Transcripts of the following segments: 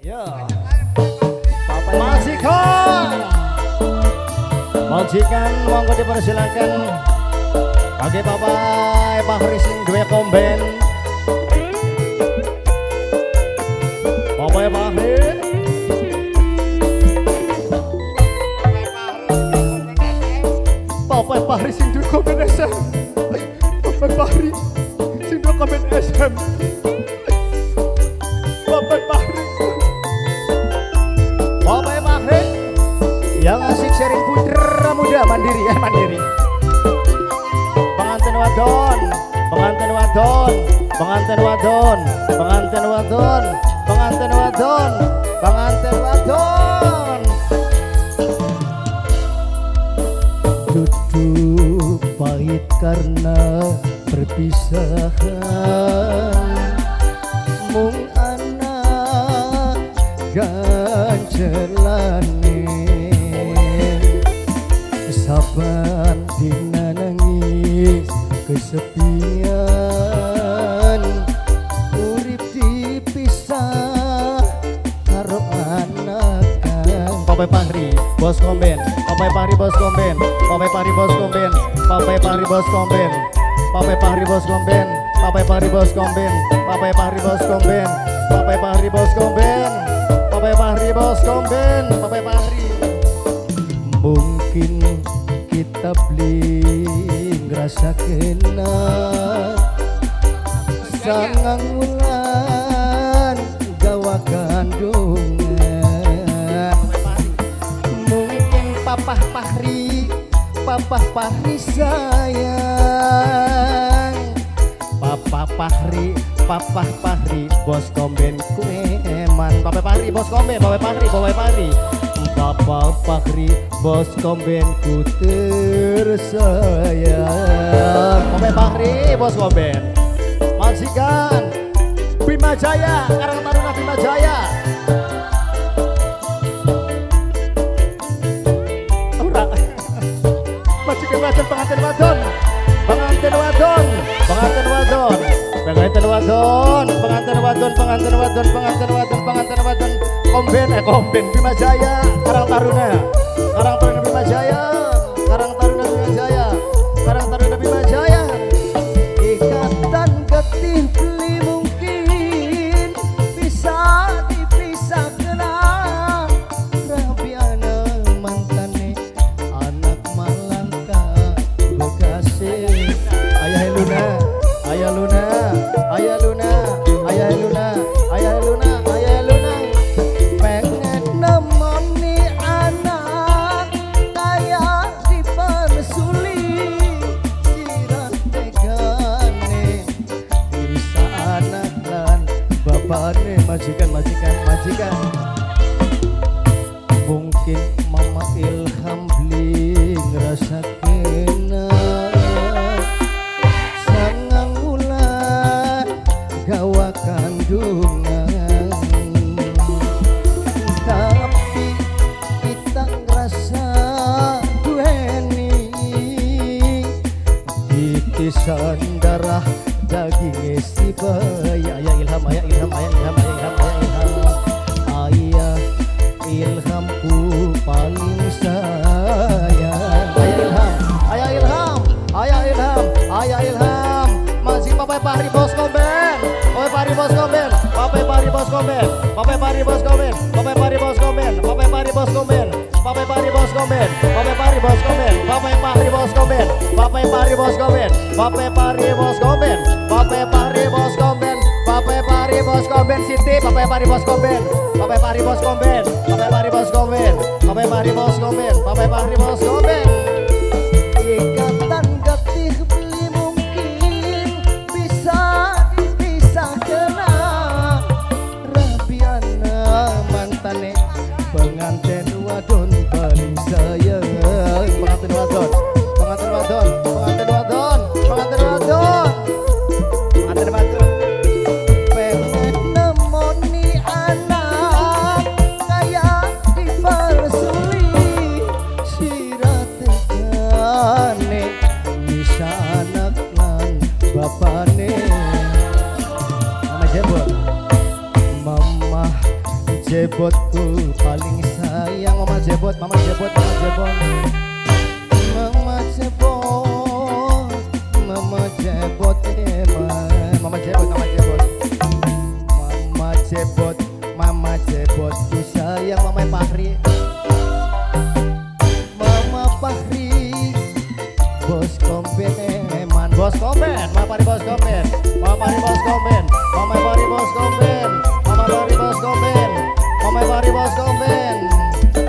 Ya. Majikan. Majikan monggo dipersilakan. Oke, Bapak Fahri sing duwe komben. Bapak Fahri. Bapak Fahri sing duwe komben SM. Bapak Fahri sing duwe komben SM. Bapak Fahri. Bapak Fahri yang asik sharing putra muda mandiri ya mandiri. Pengantin wadon, pengantin wadon, pengantin wadon, pengantin wadon, pengantin wadon, pengantin wadon. Duduk pahit karena perpisahan, mung anak ganjelane. Saban dina nangis kesepian, urip dipisah karo anak. Papai Fahri bos komben, Papai Fahri bos komben, Papai Fahri bos komben, Papai Fahri bos komben, Papai Fahri bos komben, Papai Fahri bos komben, Papai Fahri bos komben, Papai Fahri bos komben, Papai Fahri bos komben, Papai Fahri. Mungkin kita beli ngerasa kena sangang wulan gawa kandungan. Mungkin Papah Fahri, Papah Fahri sayang, Papa Fahri, Papah Fahri bos komben kueman. Papa Fahri bos komben, Papa Fahri, Papa Fahri, Papa Fahri bos komben ku tersayang. Papa Fahri bos komben. Majikan Bima Jaya, Karang Taruna Bima Jaya. Ora. Majikan wadon, pengantin wadon, pengantin wadon, pengantin wadon, pengantin wadon, pengantin wadon, pengantin wadon, pengantin wadon, pengantin wadon, komben, komben Bima Jaya, Karang Taruna, Karang Taruna Bima Jaya, Karang Taruna Bima Jaya, Karang Taruna Bima Jaya. Ikatan getih beli mungkin bisa dipisah kena rabi anak mantane anak malangka bekasi. Ayah Luna, ayah Luna, ayah Luna, ayah Luna, ayah Luna, ayah Luna. Pengen nemoni anak kaya dipersuli sirat tegane bisa anak lan bapane. Majikan, majikan, majikan. Mungkin Mama Ilham beli ngerasa kena sangang wulan gawa kandungan, tapi kita ngerasa duweni titisan darah daging si bayi. Ayah Ilham, ayah Ilham, ayah Ilham, ayah Ilham, ayah Ilham, ayah Ilhamku paling sayang. Ayah Ilham, ayah Ilham, ayah Ilham, ayah Ilham. Masih Papai Fahri bos komben, Papai Fahri bos komben, Papai Fahri bos komben, Papai Fahri bos komben, Papai Fahri bos komben, Papai Fahri bos komben, Papai Fahri bos komben, Papai Fahri bos komben, Papai Fahri bos komben, Papai Fahri bos komben, Papai Fahri bos komben, Papai Fahri bos komben, Papai Fahri bos komben Siti, Papai Fahri bos komben, Papai Fahri bos komben, Papai Fahri bos komben, Papai Fahri bos komben, Papai Fahri bos komben. Ikatan getih beli mungkin bisa dipisah kena rabi anak mantane pengantin wadon paling sayang. Pengantin wadon, pengantin wadon, pengantin wadon, pengantin wadon, pengantin wadon. Pengen nemoni anak kaya dipersuli sirat tegane bisa anak lan bapane. Mama Jebot, Mama Jebotku paling sayang. Mama Jebot, Mama Jebot, Mama Jebot, Mama Jebot, Mama Jebot, eman. Mama Jebot, Mama Jebot, Mama Jebot, Mama Jebot ku sayang. Mama Fahri, Mama Fahri, bos komben eman, bos komben, Mama Fahri bos komben, Mama Fahri bos komben, Mama Fahri bos komben, Mama Fahri bos komben, Mama Fahri bos komben,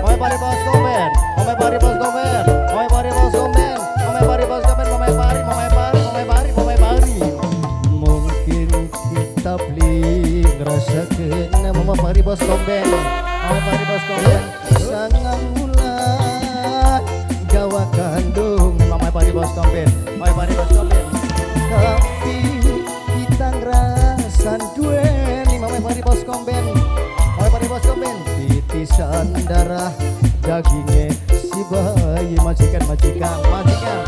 Mama Fahri bos komben, Mama Fahri bos komben, Mama Fahri bos komben, Mama Fahri bos komben, Mama Fahri, Mama Fahri, Mama Fahri, Mama Fahri. Mungkin kita beli ngerasa kena. Mama Fahri bos komben, Mama Fahri bos komben, 9 bulan gawa kandung. Mama Fahri bos komben, Mama Fahri bos komben, tapi kita ngerasa duweni. Mama Fahri bos komben, Mama Fahri bos komben, titisan darah dagingnya si bayi. Majikan, majikan, majikan.